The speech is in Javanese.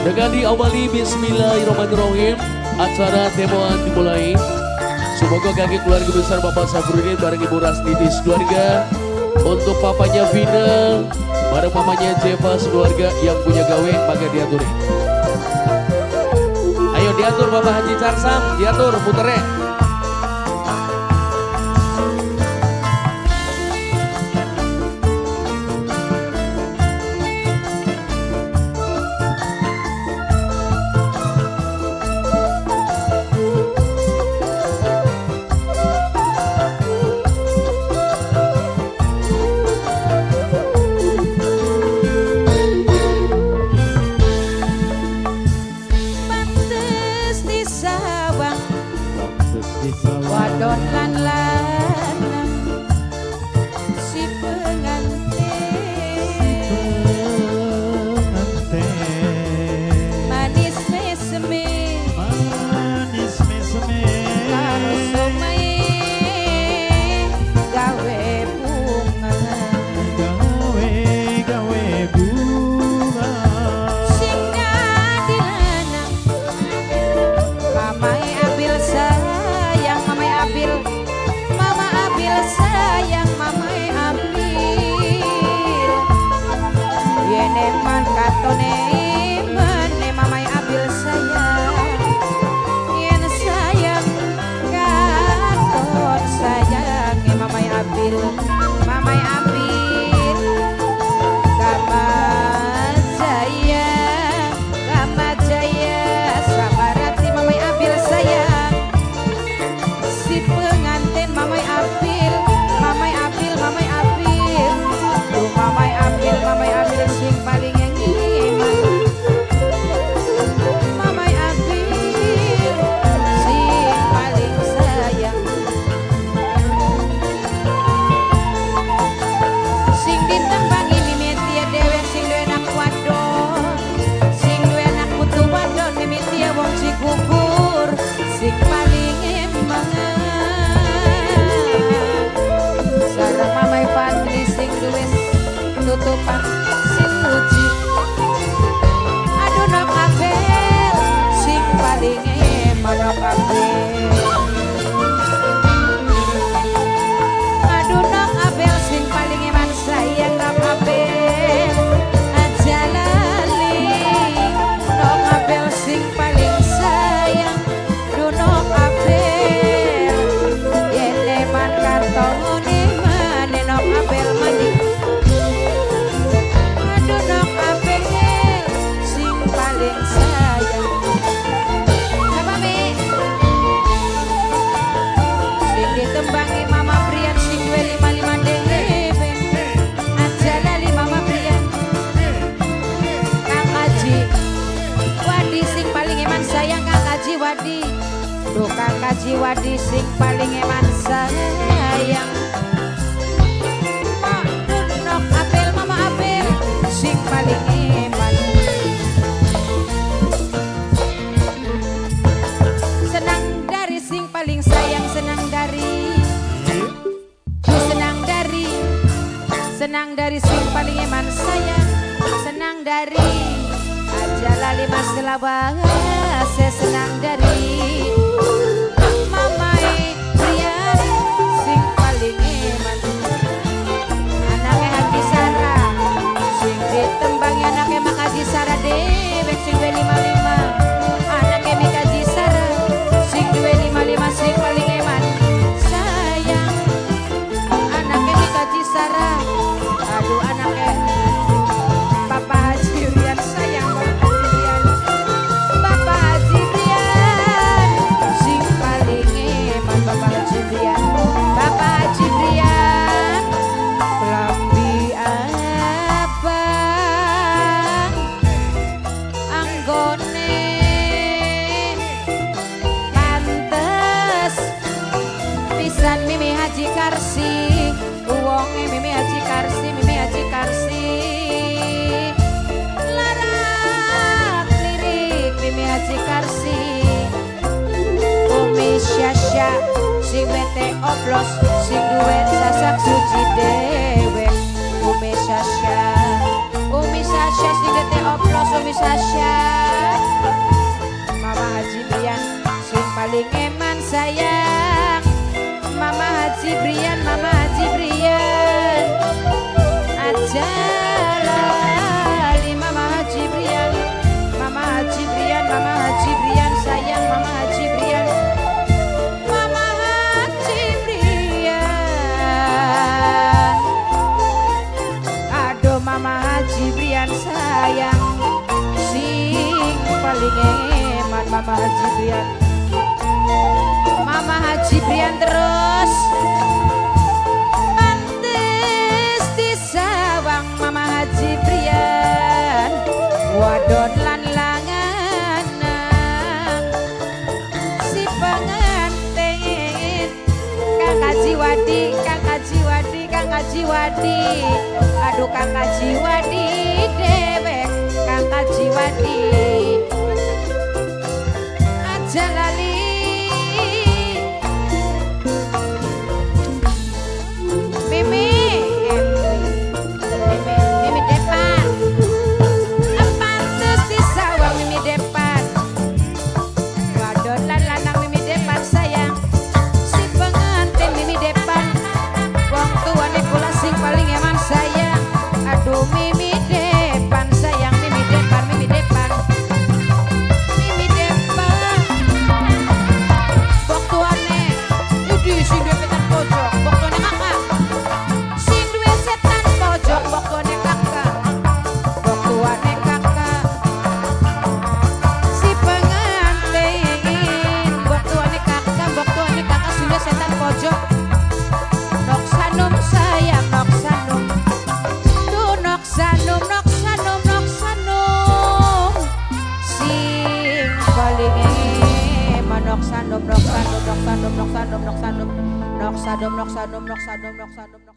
Dengan diawali bismillahirrahmanirrahim, acara demoan dimulai. Semoga kaki keluarga besar Bapak Safrudin bareng Ibu Rasniti sekeluarga, untuk papanya Vina bareng mamanya Jeva sekeluarga yang punya gawe maka diatur. Ayo diatur Bapak Haji Carsam, diatur putere. Wadon lan lanang si pengantin manis meseme manis meseme karo somae gawe bunga gawe gawe bunga sing dadi lanang mamae Abil sayang mamae Abil mama Abil sayang mamae Abil yene man katone mene mamae Abil sayang yen sayang katon sayang mamae Abil mamae Abil Kama Jaya Kama Jaya Sabarati mamae Abil sayang si pengantin mamai Abil mamai Abil mamai Abil tuh mamai Abil mamai Abil sing paling ngiman mamai Abil sing paling sayang sing ditembangi mimiti dewek sing duwe anak wadon sing duwe anak putu wadon mimiti wong Cigugur sing paling eman sareng mamai Fadli sing duwe tutupan suci aduh nok Abel sing paling eman nok Abel aduh nok Abel sing paling eman sayang nok Abel aja lali nok Abel sing paling sayang duh nok Abel yen eman katone mane nok Abel mandi aduh nok Abel sing paling sayang apa Mi? Sing ditembangi Mama Brian sing duwe 55 dhewe aja lali Mama Brian Kang Haji Wadi sing paling eman sayang Kang Haji Wadi duh Kang Haji Wadi sing paling eman sayang aduh nok Abel Mama Abel sing paling eman senang dari sing paling sayang senang dari duh senang dari senang dari sing paling eman sayang senang dari aja lali mas selawase senang dari mamae Brian sing paling eman anaknya Haji Sarah sing ditembangi anaknya Mak Haji Sarah dewek sing duwe 55 anaknya Mik Haji Sarah sing duwe 55 sing paling eman sayang anaknya Mik Haji Sarah aduh anaknya Papa Haji Rian sayang Bapak Haji Rian Bapak Haji Rian sing paling eman Bapak Haji Rian Bapak Haji Rian klambi abang anggone pantes pisan Mimi Haji Karsi wonge Mimi Haji Karsi Mimi Haji Karsi larak lirik Mimi Haji Karsi Umi Syasya sing bete oplos sing duwe sasak suci dewek Umi Sasha, Umi Sasha sing bete oplos Umi Sasha. paling eman sayang. Mama Haji Brian, Mama Haji Brian. Aja lali Mama Haji Brian, Mama Haji Brian, Mama Haji Brian sayang, Mama Haji Brian, Mama Haji Brian. Aduh Mama Haji Brian sayang, sing paling eman Mama Haji Brian. Mama Haji Brian terus pantes disawang Mama Haji Brian, wadon lan langanang si pengantin Kang Haji Wadi, Kang Haji Wadi, Kang Haji Wadi. Aduh Kang Haji Wadi dewek, Kang Haji Wadi. Aja lali Mimi, Mimi, Mimi depan. Pantes disawang Mimi depan. Wadon lan lanang Mimi depan sayang. Si pengantin Mimi depan. Wong tuane kula sing paling eman sayang. Aduh Mimi depan sayang, Mimi depan, Mimi depan. Mimi depan. Wong tuane iki sing duwe setan pojok, wong tuane kakak. Sing duwe setan pojok, wong tuane kakak. Wong tuane kakak. Si pengantin, wong tuane kakak, wong tuane kakak sing duwe setan pojok. Nok sanum sayang, nok sanum. Duh nok sanum, nok sanum, nok sanum. Sing paling eman nok sanum, nok sanum, nok sanum, nok sanum, nok sanum, nok sanum, nok sanum, nok sanum, nok sanum, nok sanum.